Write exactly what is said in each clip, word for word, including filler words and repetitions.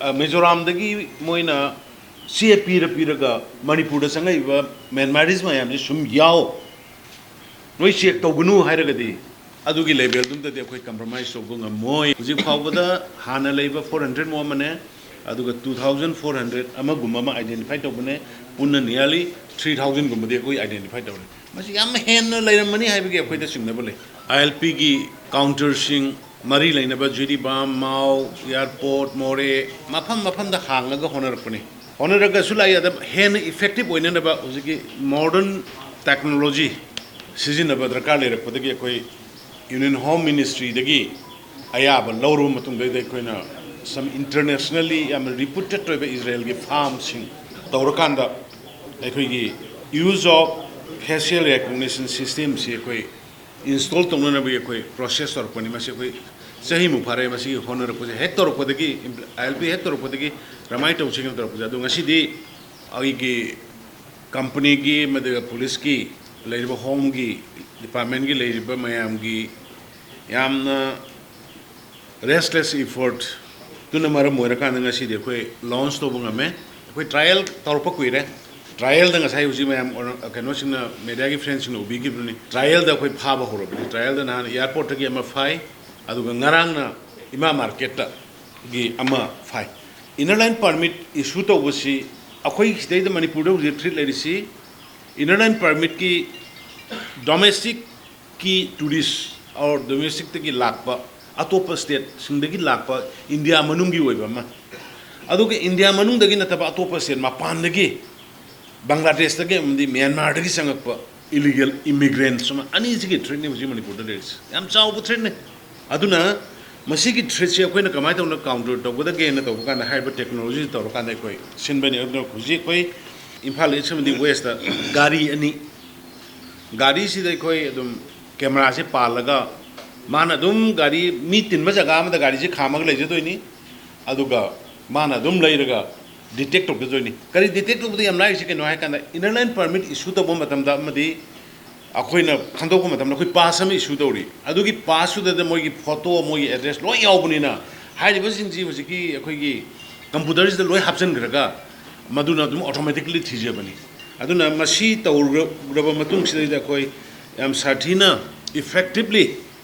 ꯑ, ꯃꯤꯖꯣꯔꯥꯝꯗꯒꯤ ꯃꯣꯏꯅ ꯆꯦ ꯄꯤꯔ ꯄꯤꯔꯒ ꯃꯅꯤꯄꯨꯔꯗ ꯆꯪꯉꯛꯏꯕ ꯃ꯭ꯌꯥꯟꯃꯥꯔꯤꯁ ꯃꯌꯥꯝꯁꯤ ꯁꯨꯝ ꯌꯥꯎ, ꯅꯣꯏ ꯆꯦꯛ ꯇꯧꯒꯅꯨ ꯍꯥꯏꯔꯒꯗꯤ ꯑꯗꯨꯒꯤ ꯂꯦꯚꯦꯜꯗꯨꯝꯗꯗꯤ ꯑꯩꯈꯣꯏ ꯀꯝꯄ꯭ꯔꯣꯃꯥꯏꯁ ꯇꯧꯕ ꯉꯝꯃꯣꯏ꯫ ꯍꯧꯖꯤꯛ ꯐꯥꯎꯕꯗ ꯍꯥꯟꯅ ꯂꯩꯕ ꯐꯣꯔ ꯍꯟꯗ꯭ꯔꯦꯠ ꯃꯨꯛ ꯑꯃꯅꯦ, ꯑꯗꯨꯒ ꯇꯨ ꯊꯥꯎꯖꯟ ꯐꯣꯔ ꯍꯟꯗ꯭ꯔꯦꯠ ꯑꯃꯒꯨꯝꯕ ꯑꯃ ꯑꯥꯏꯗꯦꯟꯇꯤꯐꯥꯏ ꯇꯧꯕꯅꯦ꯫ ꯄꯨꯟꯅ ꯅꯤꯌꯔꯂꯤ ꯊ꯭ꯔꯤ ꯊꯥꯎꯖꯟꯒꯨꯝꯕꯗꯤ ꯑꯩꯈꯣꯏ ꯑꯥꯏꯗꯦꯟꯇꯤꯐꯥꯏ ꯇꯧꯔꯦ꯫ ꯃꯁꯤ ꯌꯥꯝ ꯍꯦꯟꯅ ꯂꯩꯔꯝꯃꯅꯤ ꯍꯥꯏꯕꯒꯤ ꯑꯩꯈꯣꯏꯗ ꯆꯤꯡꯅꯕ ꯂꯩ꯫ ꯑꯥꯏ ꯑꯦꯜ ꯄꯤꯒꯤ ꯀꯥꯎꯟꯇꯔꯁꯤꯡ, ꯃꯔꯤ ꯂꯩꯅꯕ ꯖꯤꯔꯤꯕꯥꯝ, ꯃꯥꯎ, ꯑꯦꯌꯥꯔꯄꯣꯔꯠ, ꯃꯣꯔꯦ, ꯃꯐꯝ ꯃꯐꯝꯗ ꯍꯥꯡꯉꯒ ꯍꯣꯠꯅꯔꯛꯄꯅꯤ꯫ ꯍꯣꯠꯅꯔꯒꯁꯨ ꯂꯥꯛꯏ, ꯑꯗ ꯍꯦꯟꯅ ꯏꯐꯦꯛꯇꯤꯚ ꯑꯣꯏꯅꯅꯕ ꯍꯧꯖꯤꯛꯀꯤ ꯃꯣꯗꯔꯟ ꯇꯦꯛꯅꯣꯂꯣꯖꯤ ꯁꯤꯖꯤꯟꯅꯕ ꯗꯔꯀꯥꯔ ꯂꯩꯔꯛꯄꯗꯒꯤ ꯑꯩꯈꯣꯏ ꯌꯨꯅꯤꯌꯟ ꯍꯣꯝ ꯃꯤꯅꯤꯁꯇ꯭ꯔꯤꯗꯒꯤ ꯑꯌꯥꯕ ꯂꯧꯔꯕ ꯃꯇꯨꯡꯗꯩꯗ ꯑꯩꯈꯣꯏꯅ some internationally ꯌꯥꯝꯅ ꯔꯤꯄ꯭ꯌꯨꯇꯦꯠ ꯑꯣꯏꯕ ꯏꯖꯔꯦꯜꯒꯤ ꯐꯥꯔꯝꯁꯤꯡ ꯇꯧꯔꯀꯥꯟꯗ ꯑꯩꯈꯣꯏꯒꯤ use of facial recognition systemꯁꯤ ꯑꯩꯈꯣꯏ ꯏꯟꯁꯇꯣꯜ ꯇꯧꯅꯅꯕꯒꯤ ꯑꯩꯈꯣꯏ ꯄ꯭ꯔꯣꯁꯦꯁ ꯇꯧꯔꯛꯄꯅꯤ꯫ ꯃꯁꯤ ꯑꯩꯈꯣꯏ ꯆꯍꯤꯃꯨꯛ ꯐꯥꯔꯦ ꯃꯁꯤꯒꯤ ꯍꯣꯠꯅꯔꯛꯄꯁꯦ꯫ ꯍꯦꯛ ꯇꯧꯔꯛꯄꯗꯒꯤ, ꯑꯥꯏ ꯑꯦꯜ ꯄꯤ ꯍꯦꯛ ꯇꯧꯔꯛꯄꯗꯒꯤ ꯀꯔꯝꯍꯥꯏꯅ ꯇꯧꯁꯤꯒꯦꯅ ꯇꯧꯔꯛꯄꯁꯦ꯫ ꯑꯗꯣ ꯉꯁꯤꯗꯤ ꯑꯩꯒꯤ ꯀꯝꯄꯅꯤꯒꯤ ꯑꯃꯗꯤ ꯄꯨꯂꯤꯁꯀꯤ ꯂꯩꯔꯤꯕ, ꯍꯣꯝꯒꯤ ꯗꯤꯄꯥꯔꯠꯃꯦꯟꯒꯤ ꯂꯩꯔꯤꯕ ꯃꯌꯥꯝꯒꯤ ꯌꯥꯝꯅ restless effort ꯇꯨꯅ ꯃꯔꯝ ꯑꯣꯏꯔꯀꯥꯟꯗ ꯉꯁꯤꯗꯤ ꯑꯩꯈꯣꯏ ꯂꯣꯟꯆ ꯇꯧꯕ ꯉꯝꯃꯦ꯫ ꯑꯩꯈꯣꯏ ꯇ꯭ꯔꯥꯏꯌꯦꯜ ꯇꯧꯔꯛꯄ ꯀꯨꯏꯔꯦ꯫ ꯇ꯭ꯔꯥꯏꯌꯦꯜꯗ ꯉꯁꯥꯏ ꯍꯧꯖꯤꯛ ꯃꯌꯥꯝ ꯑꯣꯔ-, ꯀꯩꯅꯣꯁꯤꯡꯅ, ꯃꯦꯗꯤꯌꯥꯒꯤ ꯐ꯭ꯔꯦꯟꯁꯤꯡꯅ ꯎꯕꯤꯈꯤꯕꯅꯤ꯫ ꯇ꯭ꯔꯥꯏꯌꯦꯜꯗ ꯑꯩꯈꯣꯏ ꯐꯥꯕ ꯍꯧꯔꯕꯅꯤ꯫ ꯇ꯭ꯔꯥꯏꯌꯦꯜꯗ ꯅꯍꯥꯟ ꯑꯦꯌꯥꯔꯄꯣꯔꯠꯇꯒꯤ ꯑꯃ ꯐꯥꯏ, ꯑꯗꯨꯒ ꯉꯔꯥꯡꯅ ꯏꯃꯥ ꯃꯥꯔꯀꯦꯠꯇꯒꯤ ꯑꯃ ꯐꯥꯏ꯫ ꯏꯅꯔ ꯂꯥꯏꯟ ꯄꯔꯃꯤꯠ ꯏꯁꯨ ꯇꯧꯕꯁꯤ ꯑꯩꯈꯣꯏ ꯁꯤꯗꯩꯗ ꯃꯅꯤꯄꯨꯔꯗ ꯍꯧꯖꯤꯛ ꯊ꯭ꯔꯦꯠ ꯂꯩꯔꯤꯁꯤ ꯏꯅꯔ ꯂꯥꯏꯟ ꯄꯔꯃꯤꯠꯀꯤ, ꯗꯣꯃꯦꯁꯇꯤꯛꯀꯤ ꯇꯨꯔꯤꯁ ꯑꯣꯔ ꯗꯣꯃꯦꯁꯇꯤꯛꯇꯒꯤ ꯂꯥꯛꯄ, ꯑꯇꯣꯞꯄ ꯁ꯭ꯇꯦꯠꯁꯤꯡꯗꯒꯤ ꯂꯥꯛꯄ, ꯏꯟꯗꯤꯌꯥ ꯃꯅꯨꯡꯒꯤ ꯑꯣꯏꯕ ꯑꯃ, ꯑꯗꯨꯒ ꯏꯟꯗꯤꯌꯥ ꯃꯅꯨꯡꯗꯒꯤ ꯅꯠꯇꯕ ꯑꯇꯣꯞꯄ ꯁ꯭ꯇꯦꯠ ꯃꯄꯥꯟꯗꯒꯤ, ꯕꯪꯒ꯭ꯂꯥꯗꯦꯁꯇꯒꯤ ꯑꯃꯗꯤ ꯃ꯭ꯌꯥꯟꯃꯥꯔꯗꯒꯤ ꯆꯪꯉꯛꯄ ꯏꯂꯤꯒꯦꯜ ꯏꯃꯤꯒ꯭ꯔꯦꯟꯠꯁ ꯑꯃ, ꯑꯅꯤꯁꯤꯒꯤ ꯊ꯭ꯔꯦꯠꯅꯤ ꯍꯧꯖꯤꯛ ꯃꯅꯤꯄꯨꯔꯗ ꯂꯩꯔꯤꯁꯦ꯫ ꯌꯥꯝ ꯆꯥꯎꯕ ꯊ꯭ꯔꯦꯠꯅꯤ꯫ ꯑꯗꯨꯅ ꯃꯁꯤꯒꯤ ꯊ꯭ꯔꯦꯠꯁꯦ ꯑꯩꯈꯣꯏꯅ ꯀꯃꯥꯏꯅ ꯇꯧꯅ ꯀꯥꯎꯟꯇꯔ ꯇꯧꯒꯗꯒꯦꯅ ꯇꯧꯕ ꯀꯥꯟꯗ, ꯍꯥꯏꯔꯤꯕ ꯇꯦꯛꯅꯣꯂꯣꯖꯤꯁꯤ ꯇꯧꯔꯀꯥꯟꯗ ꯑꯩꯈꯣꯏ ꯁꯤꯟꯕꯅꯤ꯫ ꯑꯗꯨꯅ ꯍꯧꯖꯤꯛ ꯑꯩꯈꯣꯏ ꯏꯝꯐꯥꯜ ꯏꯁ ꯑꯃꯗꯤ ꯋꯦꯁꯇ ꯒꯥꯔꯤ ꯑꯅꯤ, ꯒꯥꯔꯤꯁꯤꯗ ꯑꯩꯈꯣꯏ ꯑꯗꯨꯝ ꯀꯦꯃꯦꯔꯥꯁꯦ ꯄꯥꯜꯂꯒ, ꯃꯥꯅ ꯑꯗꯨꯝ ꯒꯥꯔꯤ, ꯃꯤ ꯇꯤꯟꯕ ꯖꯒꯥ ꯑꯃꯗ ꯒꯥꯔꯤꯁꯦ ꯈꯥꯝꯃꯒ ꯂꯩꯖꯗꯣꯏꯅꯤ꯫ ꯑꯗꯨꯒ ꯃꯥꯅ ꯑꯗꯨꯝ ꯂꯩꯔꯒ ꯗꯤꯇꯦꯛ ꯇꯧꯖꯗꯣꯏꯅꯤ꯫ ꯀꯔꯤ ꯗꯤꯇꯦꯛ ꯇꯧꯕꯗ ꯌꯥꯝ ꯂꯥꯏꯔꯤꯁꯦ ꯀꯩꯅꯣ ꯍꯥꯏ ꯀꯥꯟꯗ, ꯏꯅꯔ ꯂꯥꯏꯟ ꯄꯔꯃꯤꯠ ꯏꯁꯨ ꯇꯧꯕ ꯃꯇꯝꯗ ꯑꯃꯗꯤ ꯑꯩꯈꯣꯏꯅ ꯈꯟꯗꯣꯛꯄ ꯃꯇꯝꯗ ꯑꯩꯈꯣꯏ ꯄꯥꯁ ꯑꯃ ꯏꯁꯨ ꯇꯧꯔꯤ꯫ ꯑꯗꯨꯒꯤ ꯄꯥꯁꯇꯨꯗ ꯃꯣꯏꯒꯤ ꯐꯣꯇꯣ, ꯃꯣꯏꯒꯤ ꯑꯦꯗ꯭ꯔꯦꯁ ꯂꯣꯏ ꯌꯥꯎꯕꯅꯤꯅ, ꯍꯥꯏꯔꯤꯕꯁꯤꯡꯁꯤ ꯍꯧꯖꯤꯛꯀꯤ ꯑꯩꯈꯣꯏꯒꯤ ꯀꯝꯄ꯭ꯌꯨꯇꯔꯁꯤꯗ ꯂꯣꯏ ꯍꯥꯞꯆꯤꯟꯈ꯭ꯔꯒ ꯃꯗꯨꯅ ꯑꯗꯨꯝ ꯑꯣꯇꯣꯃꯦꯇꯤꯀꯂꯤ ꯊꯤꯖꯕꯅꯤ꯫ ꯑꯗꯨꯅ ꯃꯁꯤ ꯇꯧꯔꯕ ꯃꯇꯨꯡꯁꯤꯗꯩꯗ ꯑꯩꯈꯣꯏ ꯌꯥꯝ ꯁꯥꯊꯤꯅ ꯏꯐꯦꯛꯇꯤꯕꯂꯤ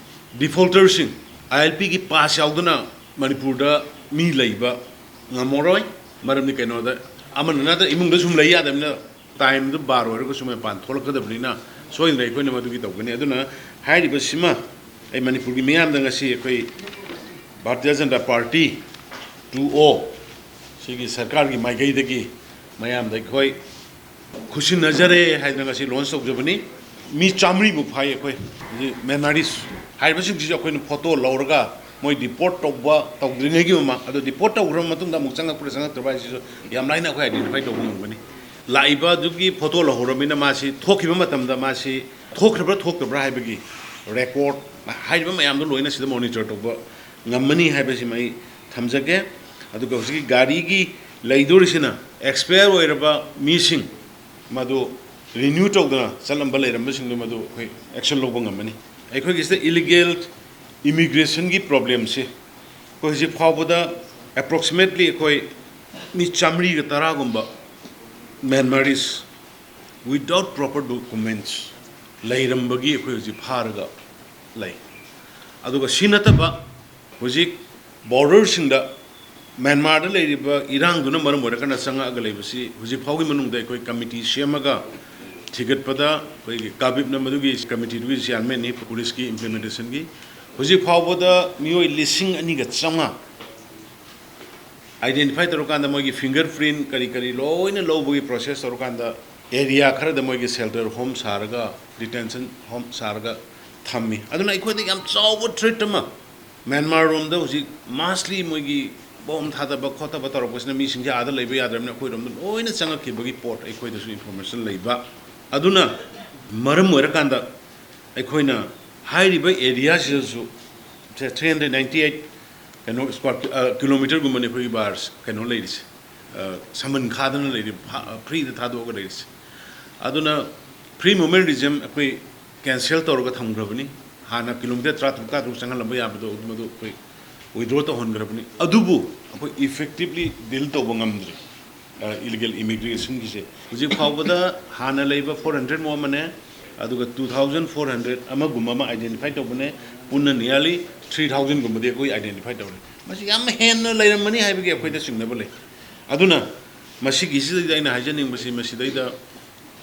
ꯗꯤꯐꯣꯜꯇꯔꯁꯤꯡ, ꯑꯥꯏ ꯑꯦꯜ ꯄꯤꯒꯤ ꯄꯥꯁ ꯌꯥꯎꯗꯅ ꯃꯅꯤꯄꯨꯔꯗ ꯃꯤ ꯂꯩꯕ ꯉꯝꯃꯔꯣꯏ꯫ ꯃꯔꯝꯗꯤ ꯀꯩꯅꯣꯗ, ꯑꯃꯅ ꯅꯠꯇ꯭ꯔ ꯏꯃꯨꯡꯗ ꯁꯨꯝ ꯂꯩ ꯌꯥꯗꯕꯅꯤꯅ, ꯇꯥꯏꯝꯗꯨ ꯕꯥꯔ ꯑꯣꯏꯔꯒꯁꯨ ꯃꯄꯥꯟ ꯊꯣꯛꯂꯛꯀꯗꯕꯅꯤꯅ ꯁꯣꯏꯗꯅ ꯑꯩꯈꯣꯏꯅ ꯃꯗꯨꯒꯤ ꯇꯧꯒꯅꯤ꯫ ꯑꯗꯨꯅ ꯍꯥꯏꯔꯤꯕꯁꯤꯃ ꯑꯩ ꯃꯅꯤꯄꯨꯔꯒꯤ ꯃꯤꯌꯥꯝꯗ ꯉꯁꯤ ꯑꯩꯈꯣꯏ ꯚꯥꯔꯇꯤꯌ ꯖꯅꯇꯥ ꯄꯥꯔꯇꯤ ꯇꯨ ꯑꯣ ꯁꯤꯒꯤ ꯁꯔꯀꯥꯔꯒꯤ ꯃꯥꯏꯀꯩꯗꯒꯤ ꯃꯌꯥꯝꯗ ꯑꯩꯈꯣꯏ ꯈꯨꯠꯁꯤꯟꯅꯖꯔꯦ ꯍꯥꯏꯗꯅ ꯉꯁꯤ ꯂꯣꯟꯁ ꯇꯧꯖꯕꯅꯤ꯫ ꯃꯤ ꯆꯥꯃꯔꯤꯃꯨꯛ ꯐꯥꯏ ꯑꯩꯈꯣꯏ ꯍꯧꯖꯤꯛ ꯃ꯭ꯌꯥꯟꯃꯥꯔꯤꯁ ꯍꯥꯏꯔꯤꯕꯁꯤꯡꯁꯤꯁꯨ ꯑꯩꯈꯣꯏꯅ ꯐꯣꯇꯣ ꯂꯧꯔꯒ ꯃꯣꯏ ꯗꯤꯄꯣꯔꯠ ꯇꯧꯕ ꯇꯧꯗ꯭ꯔꯤꯉꯩꯒꯤ ꯃꯃꯥꯡ, ꯑꯗꯣ ꯗꯤꯄꯣꯔꯠ ꯇꯧꯈ꯭ꯔꯕ ꯃꯇꯨꯡꯗ ꯑꯃꯨꯛ ꯆꯪꯉꯛꯄ꯭ꯔꯥ ꯆꯪꯉꯛꯇ꯭ꯔꯕ ꯍꯥꯏꯁꯤꯁꯨ ꯌꯥꯝ ꯂꯥꯏꯅ ꯑꯩꯈꯣꯏ ꯑꯥꯏꯗꯦꯟꯇꯤꯐꯥꯏ ꯇꯧꯕ ꯉꯝꯒꯅꯤ꯫ ꯂꯥꯛꯏꯕ ꯑꯗꯨꯒꯤ ꯐꯣꯇꯣ ꯂꯧꯍꯧꯔꯕꯅꯤꯅ ꯃꯥꯁꯤ ꯊꯣꯛꯈꯤꯕ ꯃꯇꯝꯗ ꯃꯥꯁꯤ ꯊꯣꯛꯈ꯭ꯔꯕ꯭ꯔꯥ ꯊꯣꯛꯇꯕ꯭ꯔꯥ ꯍꯥꯏꯕꯒꯤ ꯔꯦꯀꯣꯔꯠ ꯍꯥꯏꯔꯤꯕ ꯃꯌꯥꯝꯗꯣ ꯂꯣꯏꯅ ꯁꯤꯗ ꯃꯣꯅꯤꯇꯔ ꯇꯧꯕ ꯉꯝꯃꯅꯤ ꯍꯥꯏꯕꯁꯤꯃ ꯑꯩ ꯊꯝꯖꯒꯦ꯫ ꯑꯗꯨꯒ ꯍꯧꯖꯤꯛꯀꯤ ꯒꯥꯔꯤꯒꯤ ꯂꯩꯗꯣꯔꯤꯁꯤꯅ ꯑꯦꯛꯁꯄꯌꯔ ꯑꯣꯏꯔꯕ ꯃꯤꯁꯤꯡ ꯃꯗꯨ ꯔꯤꯅ꯭ꯌꯨ ꯇꯧꯗꯅ ꯆꯠꯂꯝꯕ ꯂꯩꯔꯝꯕꯁꯤꯡꯗꯨ ꯃꯗꯨ ꯑꯩꯈꯣꯏ ꯑꯦꯛꯁꯟ ꯂꯧꯕ ꯉꯝꯃꯅꯤ꯫ ꯑꯩꯈꯣꯏꯒꯤꯁꯤꯗ ꯏꯂꯤꯒꯦꯜ ꯏꯃꯤꯒ꯭ꯔꯦꯁꯟꯒꯤ ꯄ꯭ꯔꯣꯕ꯭ꯂꯦꯝꯁꯤ ꯑꯩꯈꯣꯏ ꯍꯧꯖꯤꯛ ꯐꯥꯎꯕꯗ ꯑꯦꯄ꯭ꯔꯣꯛꯁꯤꯃꯦꯠꯂꯤ ꯑꯩꯈꯣꯏ ꯃꯤ ꯆꯥꯃꯔꯤꯒ ꯇꯔꯥꯒꯨꯝꯕ ꯃ꯭ꯌꯥꯟꯃꯥꯔꯤꯁ without proper documents ꯂꯩꯔꯝꯕꯒꯤ ꯑꯩꯈꯣꯏ ꯍꯧꯖꯤꯛ ꯐꯥꯔꯒ ꯂꯩ꯫ ꯑꯗꯨꯒ ꯁꯤ ꯅꯠꯇꯕ ꯍꯧꯖꯤꯛ ꯕꯣꯔꯗꯔꯁꯤꯡꯗ ꯃ꯭ꯌꯥꯟꯃꯥꯔꯗ ꯂꯩꯔꯤꯕ ꯏꯔꯥꯡꯗꯨꯅ ꯃꯔꯝ ꯑꯣꯏꯔꯀꯥꯟꯗ ꯆꯪꯉꯛꯑꯒ ꯂꯩꯕꯁꯤ ꯍꯧꯖꯤꯛ ꯐꯥꯎꯒꯤ ꯃꯅꯨꯡꯗ ꯑꯩꯈꯣꯏ ꯀꯃꯤꯇꯤ ꯁꯦꯝꯃꯒ ꯊꯤꯒꯠꯄꯗ ꯑꯩꯈꯣꯏꯒꯤ ꯀꯥꯕꯤꯞꯅ ꯃꯗꯨꯒꯤ ꯀꯃꯤꯇꯤꯗꯨꯒꯤ ꯆꯤꯌꯥꯔꯃꯦꯟꯅꯤ, ꯄꯨꯂꯤꯁꯀꯤ ꯏꯝꯄ꯭ꯂꯤꯃꯦꯟꯇꯦꯁꯟꯒꯤ꯫ ꯍꯧꯖꯤꯛ ꯐꯥꯎꯕꯗ ꯃꯤꯑꯣꯏ ꯂꯤꯁꯤꯡ ꯑꯅꯤꯒ ꯆꯥꯝꯃꯉꯥ ꯑꯥꯏꯗꯦꯟꯇꯤꯐꯥꯏ ꯇꯧꯔꯀꯥꯟꯗ ꯃꯣꯏꯒꯤ ꯐꯤꯡꯒꯔ ꯄ꯭ꯔꯤꯟ ꯀꯔꯤ ꯀꯔꯤ ꯂꯣꯏꯅ ꯂꯧꯕꯒꯤ ꯄ꯭ꯔꯣꯁꯦꯁ ꯇꯧꯔꯀꯥꯟꯗ ꯑꯦꯔꯤꯌꯥ ꯈꯔꯗ ꯃꯣꯏꯒꯤ ꯁꯦꯜꯇꯔ ꯍꯣꯝ ꯁꯥꯔꯒ, ꯗꯤꯇꯦꯟꯁꯟ ꯍꯣꯝ ꯁꯥꯔꯒ ꯊꯝꯃꯤ꯫ ꯑꯗꯨꯅ ꯑꯩꯈꯣꯏꯗ ꯌꯥꯝ ꯆꯥꯎꯕ ꯊ꯭ꯔꯦꯠ ꯑꯃ ꯃ꯭ꯌꯥꯟꯃꯥꯔ ꯔꯣꯝꯗ ꯍꯧꯖꯤꯛ ꯃꯥꯁꯂꯤ ꯃꯣꯏꯒꯤ ꯕꯣꯝ ꯊꯥꯗꯕ ꯈꯣꯠꯇꯕ ꯇꯧꯔꯛꯄꯁꯤꯅ ꯃꯤꯁꯤꯡꯁꯦ ꯑꯥꯗ ꯂꯩꯕ ꯌꯥꯗ꯭ꯔꯕꯅꯤꯅ ꯑꯩꯈꯣꯏꯔꯣꯝꯗ ꯂꯣꯏꯅ ꯆꯪꯉꯛꯈꯤꯕꯒꯤ ꯄꯣꯠ ꯑꯩꯈꯣꯏꯗꯁꯨ ꯏꯟꯐꯣꯔꯃꯦꯁꯟ ꯂꯩꯕ꯫ ꯑꯗꯨꯅ ꯃꯔꯝ ꯑꯣꯏꯔꯀꯥꯟꯗ ꯑꯩꯈꯣꯏꯅ ꯍꯥꯏꯔꯤꯕ ꯑꯦꯔꯤꯌꯥꯁꯤꯗꯁꯨ ꯊ꯭ꯔꯤ ꯍꯟꯗ꯭ꯔꯦꯠ ꯅꯥꯏꯟꯇꯤ ꯑꯩꯠ ꯀꯩꯅꯣ ꯁ꯭ꯀ꯭ꯋꯥꯔ ꯀꯤꯂꯣꯃꯤꯇꯔꯒꯨꯝꯕꯅꯤ ꯑꯩꯈꯣꯏꯒꯤ ꯕꯥꯔꯁ ꯀꯩꯅꯣ ꯂꯩꯔꯤꯁꯦ, ꯁꯃꯟ ꯈꯥꯗꯅ ꯂꯩꯔꯤ, ꯐ꯭ꯔꯤꯗ ꯊꯥꯗꯣꯛꯑꯒ ꯂꯩꯔꯤꯁꯦ꯫ ꯑꯗꯨꯅ ꯐ꯭ꯔꯤ ꯃꯨꯚꯃꯦꯟ ꯔꯤꯖꯝ ꯑꯩꯈꯣꯏ ꯀꯦꯟꯁꯦꯜ ꯇꯧꯔꯒ ꯊꯝꯈ꯭ꯔꯕꯅꯤ꯫ ꯍꯥꯟꯅ ꯀꯤꯂꯣꯃꯤꯇꯔ ꯇꯔꯥꯇꯔꯨꯛ ꯇꯔꯥꯇꯔꯨꯛ ꯆꯪꯍꯜꯂꯝꯕ ꯌꯥꯕꯗꯣ ꯃꯗꯨ ꯑꯩꯈꯣꯏ withdraw ꯇꯧꯍꯟꯈ꯭ꯔꯕꯅꯤ꯫ ꯑꯗꯨꯕꯨ ꯑꯩꯈꯣꯏ effectively deal ꯇꯧꯕ ꯉꯝꯗ꯭ꯔꯤ꯫ ꯏꯂꯤꯒꯦꯜ ꯏꯃꯤꯒ꯭ꯔꯦꯁꯟꯒꯤꯁꯦ ꯍꯧꯖꯤꯛ ꯐꯥꯎꯕꯗ ꯍꯥꯟꯅ ꯂꯩꯕ ꯐꯣꯔ ꯍꯟꯗ꯭ꯔꯦꯗ ꯃꯨꯛ ꯑꯃꯅꯦ, ꯑꯗꯨꯒ ꯇꯨ ꯊꯥꯎꯖꯟ ꯐꯣꯔ ꯍꯟꯗ꯭ꯔꯦꯗ ꯑꯃꯒꯨꯝꯕ ꯑꯃ identify ꯇꯧꯕꯅꯦ꯫ ꯄꯨꯟꯅ nearly ꯊ꯭ꯔꯤ ꯊꯥꯎꯖꯟꯒꯨꯝꯕꯗꯤ ꯑꯩꯈꯣꯏ identify ꯇꯧꯔꯦ꯫ ꯃꯁꯤ ꯌꯥꯝ ꯍꯦꯟꯅ ꯂꯩꯔꯝꯃꯅꯤ ꯍꯥꯏꯕꯒꯤ ꯑꯩꯈꯣꯏꯗ ꯆꯤꯡꯅꯕ ꯂꯩ꯫ ꯑꯗꯨꯅ ꯃꯁꯤꯒꯤꯁꯤꯗꯩꯗ ꯑꯩꯅ ꯍꯥꯏꯖꯅꯤꯡꯕꯁꯤ, ꯃꯁꯤꯗꯩꯗ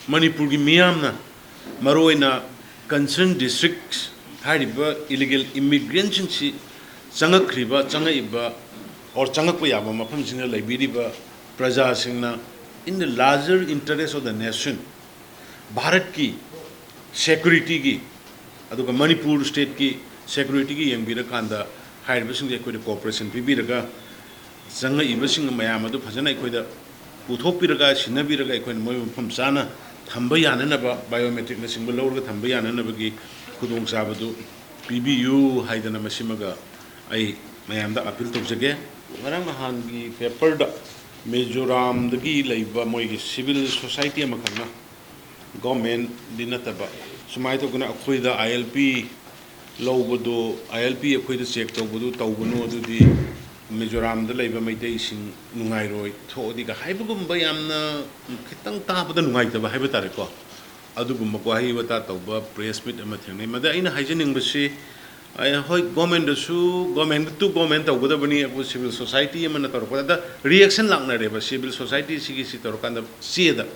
ꯃꯅꯤꯄꯨꯔꯒꯤ ꯃꯤꯌꯥꯝꯅ, ꯃꯔꯨꯑꯣꯏꯅ concerned district ꯍꯥꯏꯔꯤꯕ ꯏꯂꯤꯒꯦꯜ ꯏꯃꯤꯒ꯭ꯔꯦꯟꯁꯤꯡꯁꯤ ꯆꯪꯉꯛꯈ꯭ꯔꯤꯕ, ꯆꯪꯉꯛꯏꯕ or ꯆꯪꯉꯛꯄ ꯌꯥꯕ ꯃꯐꯝꯁꯤꯡꯗ ꯂꯩꯕꯤꯔꯤꯕ ꯄ꯭ꯔꯖꯥꯁꯤꯡꯅ, in the larger interest of the nation, ꯚꯥꯔꯠꯀꯤ ꯁꯦꯀ꯭ꯌꯨꯔꯤꯇꯤꯒꯤ, ꯑꯗꯨꯒ ꯃꯅꯤꯄꯨꯔ ꯁ꯭ꯇꯦꯠꯀꯤ ꯁꯦꯀ꯭ꯌꯨꯔꯤꯇꯤꯒꯤ ꯌꯦꯡꯕꯤꯔꯀꯥꯟꯗ, ꯍꯥꯏꯔꯤꯕꯁꯤꯡꯁꯦ ꯑꯩꯈꯣꯏꯗ ꯀꯣꯑꯣꯄꯔꯦꯁꯟ ꯄꯤꯕꯤꯔꯒ, ꯆꯪꯉꯛꯏꯕꯁꯤꯡ ꯃꯌꯥꯝ ꯑꯗꯨ ꯐꯖꯅ ꯑꯩꯈꯣꯏꯗ ꯄꯨꯊꯣꯛꯄꯤꯔꯒ, ꯁꯤꯟꯅꯕꯤꯔꯒ, ꯑꯩꯈꯣꯏꯅ ꯃꯣꯏ ꯃꯐꯝ ꯆꯥꯅ ꯊꯝꯕ ꯌꯥꯅꯅꯕ, ꯕꯥꯏꯑꯣꯃꯦꯇ꯭ꯔꯤꯛꯅꯆꯤꯡꯕ ꯂꯧꯔꯒ ꯊꯝꯕ ꯌꯥꯅꯅꯕꯒꯤ ꯈꯨꯗꯣꯡꯆꯥꯕꯗꯨ ꯄꯤꯕꯤꯌꯨ ꯍꯥꯏꯗꯅ ꯃꯁꯤꯃꯒ ꯑꯩ ꯃꯌꯥꯝꯗ ꯑꯄꯤꯜ ꯇꯧꯖꯒꯦ꯫ ꯉꯔꯥꯡ ꯅꯍꯥꯟꯒꯤ ꯄꯦꯄꯔꯗ ꯃꯤꯖꯣꯔꯥꯝꯗꯒꯤ ꯂꯩꯕ ꯃꯣꯏꯒꯤ ꯁꯤꯚꯤꯜ ꯁꯣꯁꯥꯏꯇꯤ ꯑꯃꯈꯛꯅ, ꯒꯣꯔꯃꯦꯟꯗꯤ ꯅꯠꯇꯕ, ꯁꯨꯃꯥꯏꯅ ꯇꯧꯗꯅ ꯑꯩꯈꯣꯏꯗ ꯑꯥꯏ ꯑꯦꯜ ꯄꯤ ꯂꯧꯕꯗꯣ, ꯑꯥꯏ ꯑꯦꯜ ꯄꯤ ꯑꯩꯈꯣꯏꯗ ꯆꯦꯛ ꯇꯧꯕꯗꯨ ꯇꯧꯒꯅꯨ, ꯑꯗꯨꯗꯤ ꯃꯤꯖꯣꯔꯥꯝꯗ ꯂꯩꯕ ꯃꯩꯇꯩꯁꯤꯡ ꯅꯨꯡꯉꯥꯏꯔꯣꯏ, ꯊꯣꯛꯑꯗꯤꯒ ꯍꯥꯏꯕꯒꯨꯝꯕ ꯌꯥꯝꯅ ꯈꯤꯇꯪ ꯇꯥꯕꯗ ꯅꯨꯡꯉꯥꯏꯇꯕ ꯍꯥꯏꯕ ꯇꯥꯔꯦꯀꯣ꯫ ꯑꯗꯨꯒꯨꯝꯕ ꯋꯥꯍꯩ ꯋꯥꯇꯥ ꯇꯧꯕ ꯄ꯭ꯔꯦꯁ ꯃꯤꯠ ꯑꯃ ꯊꯦꯡꯅꯩ꯫ ꯃꯗ ꯑꯩꯅ ꯍꯥꯏꯖꯅꯤꯡꯕꯁꯤ, ꯑꯩ, ꯍꯣꯏ, ꯒꯣꯔꯃꯦꯟꯗꯁꯨ, ꯒꯣꯔꯃꯦꯟ ꯇꯨ ꯒꯣꯔꯃꯦꯟ ꯇꯧꯒꯗꯕꯅꯤ, ꯑꯩꯈꯣꯏ ꯁꯤꯚꯤꯜ ꯁꯣꯁꯥꯏꯇꯤ ꯑꯃꯅ ꯇꯧꯔꯛꯄꯗ ꯔꯤꯌꯦꯛꯁꯟ ꯂꯥꯛꯅꯔꯦꯕ꯫ ꯁꯤꯚꯤꯜ ꯁꯣꯁꯥꯏꯇꯤꯁꯤꯒꯤ ꯁꯤ ꯇꯧꯔꯀꯥꯟꯗ ꯆꯦꯗ,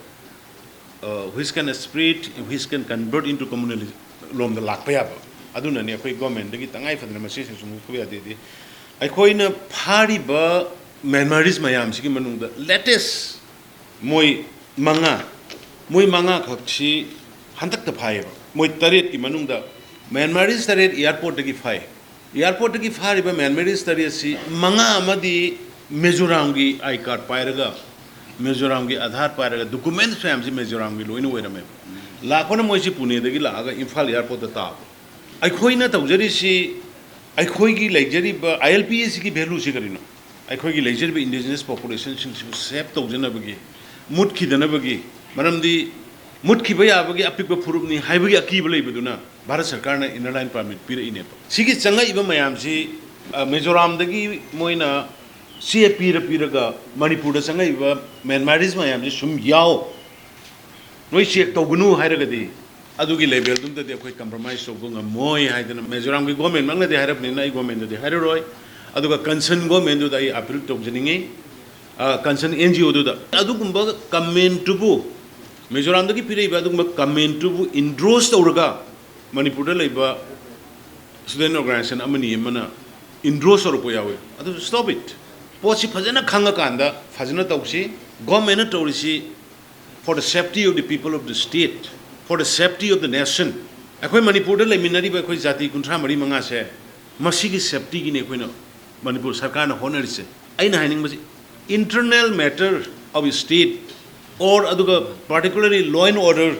uh, which can spread, which can convert into communalism ꯂꯣꯝꯗ ꯂꯥꯛꯄ ꯌꯥꯕ꯫ ꯑꯗꯨꯅꯅꯦ ꯑꯩꯈꯣꯏ ꯒꯣꯔꯃꯦꯟꯗꯒꯤ ꯇꯉꯥꯏ ꯐꯗꯅ ꯃꯁꯤ ꯁꯦꯡꯗꯣꯛꯇꯕ ꯌꯥꯗꯦꯗꯤ꯫ ꯑꯩꯈꯣꯏꯅ ꯐꯥꯔꯤꯕ ꯃ꯭ꯌꯥꯟꯃꯥꯔꯤꯁ ꯃꯌꯥꯝꯁꯤꯒꯤ ꯃꯅꯨꯡꯗ latest ꯃꯣꯏ ꯃꯉꯥ, ꯃꯣꯏ ꯃꯉꯥꯈꯛꯁꯤ ꯍꯟꯗꯛꯇ ꯐꯥꯏꯌꯦꯕ꯫ ꯃꯣꯏ ꯇꯔꯦꯠꯀꯤ ꯃꯅꯨꯡꯗ ꯃ꯭ꯌꯥꯟꯃꯥꯔꯤꯁ ꯇꯔꯦꯠ ꯑꯦꯌꯥꯔꯄꯣꯔꯠꯇꯒꯤ ꯐꯥꯏ꯫ ꯑꯦꯌꯥꯔꯄꯣꯔꯠꯇꯒꯤ ꯐꯥꯔꯤꯕ ꯃ꯭ꯌꯥꯟꯃꯥꯔꯤꯁ ꯇꯔꯦꯠꯁꯤ ꯃꯉꯥ ꯑꯃꯗꯤ ꯃꯤꯖꯣꯔꯥꯝꯒꯤ ꯑꯥꯏ ꯀꯥꯔꯗ ꯄꯥꯏꯔꯒ, ꯃꯤꯖꯣꯔꯥꯝꯒꯤ ꯑꯥꯙꯥꯔ ꯄꯥꯏꯔꯒ, ꯗꯣꯀꯨꯃꯦꯟꯁ ꯃꯌꯥꯝꯁꯤ ꯃꯤꯖꯣꯔꯥꯝꯒꯤ ꯂꯣꯏꯅ ꯑꯣꯏꯔꯝꯃꯦꯕ꯫ ꯂꯥꯛꯄꯅ ꯃꯣꯏꯁꯤ ꯄꯨꯅꯦꯗꯒꯤ ꯂꯥꯛꯑꯒ ꯏꯝꯐꯥꯜ ꯑꯦꯌꯥꯔꯄꯣꯔꯠꯇ ꯇꯥꯕ꯫ ꯑꯩꯈꯣꯏꯅ ꯇꯧꯖꯔꯤꯁꯤ, ꯑꯩꯈꯣꯏꯒꯤ ꯂꯩꯖꯔꯤꯕ ꯑꯥꯏ ꯑꯦꯜ ꯄꯤ ꯑꯦꯁ ꯁꯤꯒꯤ ꯚꯦꯂꯨꯁꯤ ꯀꯔꯤꯅꯣ? ꯑꯩꯈꯣꯏꯒꯤ ꯂꯩꯖꯔꯤꯕ ꯏꯟꯗꯤꯖꯤꯅꯁ ꯄꯣꯄꯨꯂꯦꯁꯟꯁꯤꯡꯁꯤꯕꯨ ꯁꯦꯞ ꯇꯧꯖꯅꯕꯒꯤ, ꯃꯨꯠꯈꯤꯗꯅꯕꯒꯤ, ꯃꯔꯝꯗꯤ ꯃꯨꯠꯈꯤꯕ ꯌꯥꯕꯒꯤ ꯑꯄꯤꯛꯄ ꯐꯨꯔꯨꯞꯅꯤ ꯍꯥꯏꯕꯒꯤ ꯑꯀꯤꯕ ꯂꯩꯕꯗꯨꯅ ꯚꯥꯔꯠ ꯁꯔꯀꯥꯔꯅ ꯏꯟꯅꯔ ꯂꯥꯏꯟ ꯄꯥꯔꯃꯤꯠ ꯄꯤꯔꯛꯏꯅꯦꯕ꯫ ꯁꯤꯒꯤ ꯆꯪꯉꯛꯏꯕ ꯃꯌꯥꯝꯁꯤ ꯑ, ꯃꯤꯖꯣꯔꯥꯝꯗꯒꯤ ꯃꯣꯏꯅ ꯆꯦ ꯄꯤꯔ ꯄꯤꯔꯒ ꯃꯅꯤꯄꯨꯔꯗ ꯆꯪꯉꯛꯏꯕ ꯃ꯭ꯌꯥꯟꯃꯥꯔꯤꯁ ꯃꯌꯥꯝꯁꯦ ꯁꯨꯝ ꯌꯥꯎ, ꯅꯣꯏ ꯆꯦꯛ ꯇꯧꯒꯅꯨ ꯍꯥꯏꯔꯒꯗꯤ ꯑꯗꯨꯒꯤ ꯂꯦꯚꯦꯜꯗꯨꯝꯗꯗꯤ ꯑꯩꯈꯣꯏ ꯀꯝꯄ꯭ꯔꯣꯃꯥꯏꯁ ꯇꯧꯕ ꯉꯝꯃꯣꯏ ꯍꯥꯏꯗꯅ ꯃꯤꯖꯣꯔꯥꯝꯒꯤ ꯒꯣꯔꯃꯦꯟꯃꯛꯅꯗꯤ ꯍꯥꯏꯔꯕꯅꯤꯅ ꯑꯩ ꯒꯣꯔꯃꯦꯟꯗꯗꯤ ꯍꯥꯏꯔꯔꯣꯏ꯫ ꯑꯗꯨꯒ ꯀꯟꯁꯔꯟ ꯒꯣꯔꯃꯦꯟꯗꯨꯗ ꯑꯩ ꯑꯄꯤꯜ ꯇꯧꯖꯅꯤꯡꯉꯤ, ꯀꯟꯁꯔꯟ ꯑꯦꯟ ꯖꯤ ꯑꯣꯗꯨꯗ꯫ ꯑꯗꯨꯒꯨꯝꯕ ꯀꯃꯦꯟꯇꯨꯕꯨ, ꯃꯤꯖꯣꯔꯥꯝꯗꯒꯤ ꯄꯤꯔꯛꯏꯕ ꯑꯗꯨꯒꯨꯝꯕ ꯀꯃꯦꯟꯇꯨꯕꯨ ꯏꯟꯗꯣꯔꯁ ꯇꯧꯔꯒ ꯃꯅꯤꯄꯨꯔꯗ ꯂꯩꯕ ꯁ꯭ꯇꯨꯗꯦꯟ ꯑꯣꯔꯒꯅꯥꯏꯖꯦꯁꯟ ꯑꯃꯅꯤ ꯑꯃꯅ ꯏꯟꯗꯣꯔꯁ ꯇꯧꯔꯛꯄ ꯌꯥꯎꯋꯤ꯫ ꯑꯗꯨ stop it꯫ ꯄꯣꯠꯁꯤ ꯐꯖꯅ ꯈꯪꯉꯀꯥꯟꯗ ꯐꯖꯅ ꯇꯧꯁꯤ꯫ ꯒꯣꯔꯃꯦꯟꯅ ꯇꯧꯔꯤꯁꯤ for the safety of the people of the state, for the safety of the nation꯫ ꯑꯩꯈꯣꯏ ꯃꯅꯤꯄꯨꯔꯗ ꯂꯩꯃꯤꯟꯅꯔꯤꯕ ꯑꯩꯈꯣꯏ ꯖꯥꯇꯤ ꯀꯨꯟꯊ꯭ꯔꯥ ꯃꯔꯤ ꯃꯉꯥꯁꯦ ꯃꯁꯤꯒꯤ ꯁꯦꯐꯇꯤꯒꯤꯅꯤ ꯑꯩꯈꯣꯏꯅ ꯃꯅꯤꯄꯨꯔ ꯁꯔꯀꯥꯔꯅ ꯍꯣꯠꯅꯔꯤꯁꯦ꯫ ꯑꯩꯅ ꯍꯥꯏꯅꯤꯡꯕꯁꯤ, internal matter of state or ꯑꯗꯨꯒ particularly law and order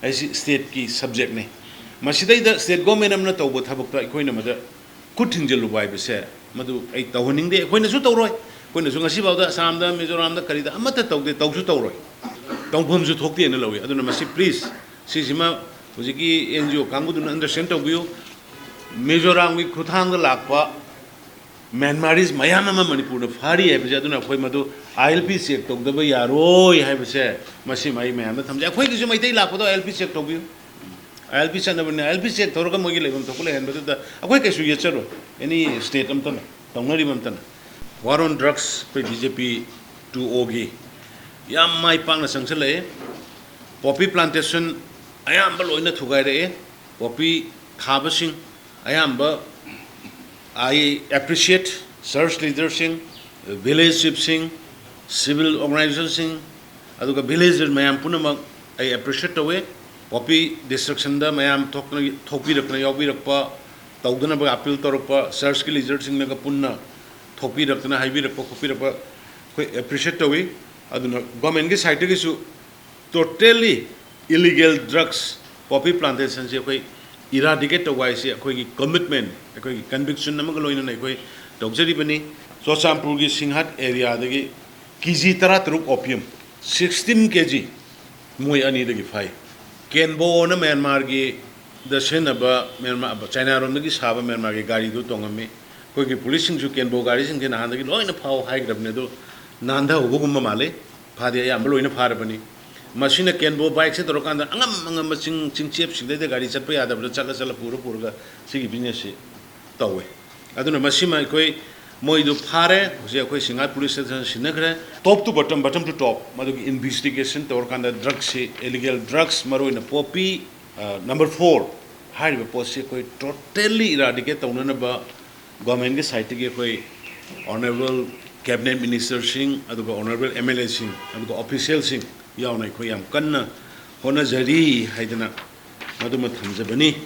ꯍꯥꯏꯁꯤ ꯁ꯭ꯇꯦꯠꯀꯤ ꯁꯕꯖꯦꯛꯅꯤ꯫ ꯃꯁꯤꯗꯩꯗ ꯁ꯭ꯇꯦꯠ ꯒꯣꯔꯃꯦꯟ ꯑꯃꯅ ꯇꯧꯕ ꯊꯕꯛꯇ ꯑꯩꯈꯣꯏꯅ ꯃꯗ ꯈꯨꯠ ꯊꯤꯡꯖꯤꯜꯂꯨꯕ ꯍꯥꯏꯕꯁꯦ ꯃꯗꯨ ꯑꯩ ꯇꯧꯍꯟꯅꯤꯡꯗꯦ꯫ ꯑꯩꯈꯣꯏꯅꯁꯨ ꯇꯧꯔꯣꯏ꯫ ꯑꯩꯈꯣꯏꯅꯁꯨ ꯉꯁꯤꯐꯥꯎꯗ ꯑꯁꯥꯝꯗ, ꯃꯤꯖꯣꯔꯥꯝꯗ, ꯀꯔꯤꯗ ꯑꯃꯠꯇ ꯇꯧꯗꯦ, ꯇꯧꯁꯨ ꯇꯧꯔꯣꯏ꯫ ꯇꯧꯐꯝꯁꯨ ꯊꯣꯛꯇꯦꯅ ꯂꯧꯏ꯫ ꯑꯗꯨꯅ ꯃꯁꯤ please, ꯁꯤꯁꯤꯃ ꯍꯧꯖꯤꯛꯀꯤ ꯑꯦꯟ ꯖꯤ ꯑꯣ ꯀꯥꯡꯕꯨꯗꯨꯅ ꯑꯟꯗꯔꯁ꯭ꯇꯦꯟ ꯇꯧꯕꯤꯌꯨ꯫ ꯃꯤꯖꯣꯔꯥꯝꯒꯤ ꯈꯨꯠꯊꯥꯡꯗ ꯂꯥꯛꯄ ꯃ꯭ꯌꯥꯟꯃꯥꯔꯤꯁ ꯃꯌꯥꯝ ꯑꯃ ꯃꯅꯤꯄꯨꯔꯗ ꯐꯥꯔꯤ ꯍꯥꯏꯕꯁꯦ, ꯑꯗꯨꯅ ꯑꯩꯈꯣꯏ ꯃꯗꯨ ꯑꯥꯏ ꯑꯦꯜ ꯄꯤ ꯆꯦꯛ ꯇꯧꯗꯕ ꯌꯥꯔꯣꯏ ꯍꯥꯏꯕꯁꯦ, ꯃꯁꯤꯃ ꯑꯩ ꯃꯌꯥꯝꯗ ꯊꯝꯖꯩ꯫ ꯑꯩꯈꯣꯏꯒꯤꯁꯨ ꯃꯩꯇꯩ ꯂꯥꯛꯄꯗꯣ ꯑꯥꯏ ꯑꯦꯜ ꯄꯤ ꯆꯦꯛ ꯇꯧꯕꯤꯌꯨ꯫ ꯑꯥꯏ ꯑꯦꯜ ꯄꯤ ꯆꯠꯅꯕꯅꯤꯅ, ꯑꯥꯏ ꯑꯦꯜ ꯄꯤ ꯆꯦꯛ ꯇꯧꯔꯒ ꯃꯣꯏꯒꯤ ꯂꯩꯐꯝ ꯊꯣꯛꯄ ꯂꯩꯍꯟꯕꯗꯨꯗ ꯑꯩꯈꯣꯏ ꯀꯩꯁꯨ ꯌꯦꯠꯆꯔꯣꯏ, ꯑꯦꯅꯤ ꯁ꯭ꯇꯦꯠ ꯑꯝꯇꯅ, ꯇꯧꯅꯔꯤꯕ ꯑꯝꯇꯅ꯫ War on Drugs ꯑꯩꯈꯣꯏ ꯕꯤ ꯖꯦ ꯄꯤ ꯇꯨ ꯑꯣꯒꯤ ꯌꯥꯝ ꯃꯥꯏ ꯄꯥꯛꯅ ꯆꯪꯁꯤꯜꯂꯛꯑꯦ꯫ ꯄꯣꯄꯤ ꯄ꯭ꯂꯥꯟꯇꯦꯁꯟ ꯑꯌꯥꯝꯕ ꯂꯣꯏꯅ ꯊꯨꯒꯥꯏꯔꯛꯑꯦ꯫ ꯄꯣꯄꯤ ꯊꯥꯕꯁꯤꯡ ꯑꯌꯥꯝꯕ, I appreciate church leaderꯁꯤꯡ, village chiefꯁꯤꯡ, civil organizationꯁꯤꯡ, ꯑꯗꯨꯒ ꯚꯤꯂꯦꯖꯔ ꯃꯌꯥꯝ ꯄꯨꯝꯅꯃꯛ ꯑꯩ ꯑꯦꯄ꯭ꯔꯤꯁꯤꯌꯦꯠ ꯇꯧꯋꯦ꯫ ꯄꯣꯄꯤ ꯗꯤꯁꯇ꯭ꯔꯛꯁꯟꯗ ꯃꯌꯥꯝ ꯊꯣꯛꯇꯅ, ꯊꯣꯛꯄꯤꯔꯛꯇꯅ ꯌꯥꯎꯕꯤꯔꯛꯄ, ꯇꯧꯗꯅꯕ ꯑꯄꯤꯜ ꯇꯧꯔꯛꯄ ꯆꯔꯆꯀꯤ ꯂꯤꯗꯔꯁꯤꯡꯅꯒ ꯄꯨꯟꯅ ꯊꯣꯛꯄꯤꯔꯛꯇꯅ ꯍꯥꯏꯕꯤꯔꯛꯄ ꯈꯣꯠꯄꯤꯔꯛꯄ ꯑꯩꯈꯣꯏ ꯑꯦꯄ꯭ꯔꯤꯁꯤꯌꯦꯠ ꯇꯧꯋꯤ꯫ ꯑꯗꯨꯅ ꯒꯣꯔꯃꯦꯟꯒꯤ ꯁꯥꯏꯠꯇꯒꯤꯁꯨ totally illegal drugs, poppy plantationꯁꯦ ꯑꯩꯈꯣꯏ ꯏꯔꯥꯗꯤꯀꯦꯠ ꯇꯧꯕ ꯍꯥꯏꯁꯦ ꯑꯩꯈꯣꯏꯒꯤ ꯀꯃꯤꯠꯃꯦꯟ, ꯑꯩꯈꯣꯏꯒꯤ ꯀꯟꯚꯤꯛꯁꯟ ꯑꯃꯒ ꯂꯣꯏꯅꯅ ꯑꯩꯈꯣꯏ ꯇꯧꯖꯔꯤꯕꯅꯤ꯫ ꯆꯨꯔꯆꯥꯟꯄꯨꯔꯒꯤ ꯁꯤꯡꯍꯠ ꯑꯦꯔꯤꯌꯥꯗꯒꯤ ꯀꯦ ꯖꯤ ꯇꯔꯥꯇꯔꯨꯛ opium, sixteen K G ꯃꯣꯏ ꯑꯅꯤꯗꯒꯤ ꯐꯥꯏ꯫ ꯀꯦꯟꯕꯣꯅ ꯃ꯭ꯌꯥꯟꯃꯥꯔꯒꯤ ꯗ ꯁꯤꯖꯤꯟꯅꯕ ꯃ꯭ꯌꯥꯟꯃꯥꯔ, ꯆꯥꯏꯅꯥꯔꯣꯝꯗꯒꯤ ꯁꯥꯕ ꯃ꯭ꯌꯥꯟꯃꯥꯔꯒꯤ ꯒꯥꯔꯤꯗꯨ ꯇꯣꯡꯉꯝꯃꯤ꯫ ꯑꯩꯈꯣꯏꯒꯤ ꯄꯨꯂꯤꯁꯁꯤꯡꯁꯨ ꯀꯦꯟꯕꯣ ꯒꯥꯔꯤꯁꯤꯡꯁꯦ ꯅꯍꯥꯟꯗꯒꯤ ꯂꯣꯏꯅ ꯐꯥꯎ ꯍꯥꯏꯈ꯭ꯔꯕꯅꯤ, ꯑꯗꯨ ꯅꯥꯟꯊꯍꯧꯕꯒꯨꯝꯕ ꯃꯥꯜꯂꯤ꯫ ꯐꯥꯗꯤ ꯑꯌꯥꯝꯕ ꯂꯣꯏꯅ ꯐꯥꯔꯕꯅꯤ꯫ ꯃꯁꯤꯅ ꯀꯦꯟꯕꯣ ꯕꯥꯏꯛꯁꯦ ꯇꯧꯔꯀꯥꯟꯗ ꯑꯉꯝ ꯑꯉꯝꯕ ꯆꯤꯡ ꯆꯤꯡꯆꯦꯞꯁꯤꯡꯗꯩꯗ ꯒꯥꯔꯤ ꯆꯠꯄ ꯌꯥꯗꯕꯗ ꯆꯠꯂ ꯆꯠꯂ ꯄꯨꯔ ꯄꯨꯔꯒ ꯁꯤꯒꯤ ꯕꯤꯖꯤꯅꯦꯁꯁꯤ ꯇꯧꯋꯦ꯫ ꯑꯗꯨꯅ ꯃꯁꯤꯃ ꯑꯩꯈꯣꯏ ꯃꯣꯏꯗꯨ ꯐꯥꯔꯦ꯫ ꯍꯧꯖꯤꯛ ꯑꯩꯈꯣꯏ ꯁꯤꯡꯉꯥꯏ ꯄꯨꯂꯤꯁ ꯁ꯭ꯇꯦꯁꯟ ꯁꯤꯟꯅꯈ꯭ꯔꯦ꯫ Top to bottom, bottom to top, ꯃꯗꯨꯒꯤ ꯏꯟꯚꯦꯁꯇꯤꯒꯦꯁꯟ ꯇꯧꯔꯀꯥꯟꯗ ꯗ꯭ꯔꯒꯁꯤ, ꯏꯂꯤꯒꯦꯜ ꯗ꯭ꯔꯒꯁ, ꯃꯔꯨꯑꯣꯏꯅ ꯄꯣꯄꯤ, number four ꯍꯥꯏꯔꯤꯕ ꯄꯣꯠꯁꯤ ꯑꯩꯈꯣꯏ totally eradicate ꯇꯧꯅꯅꯕ ꯒꯣꯔꯃꯦꯟꯒꯤ ꯁꯥꯏꯠꯇꯒꯤ ꯑꯩꯈꯣꯏ ꯑꯣꯅꯔꯦꯕꯜ ꯀꯦꯕꯤꯅꯦꯠ ꯃꯤꯅꯤꯁꯇꯔꯁꯤꯡ, ꯑꯗꯨꯒ ꯑꯣꯅꯔꯦꯕꯜ ꯑꯦꯝ ꯑꯦꯜ ꯑꯦꯁꯤꯡ, ꯑꯗꯨꯒ ꯑꯣꯐꯤꯁꯤꯌꯦꯜꯁꯤꯡ ꯌꯥꯎꯅ ꯑꯩꯈꯣꯏ ꯌꯥꯝ ꯀꯟꯅ ꯍꯣꯠꯅꯖꯔꯤ ꯍꯥꯏꯗꯅ ꯃꯗꯨꯃ ꯊꯝꯖꯕꯅꯤ꯫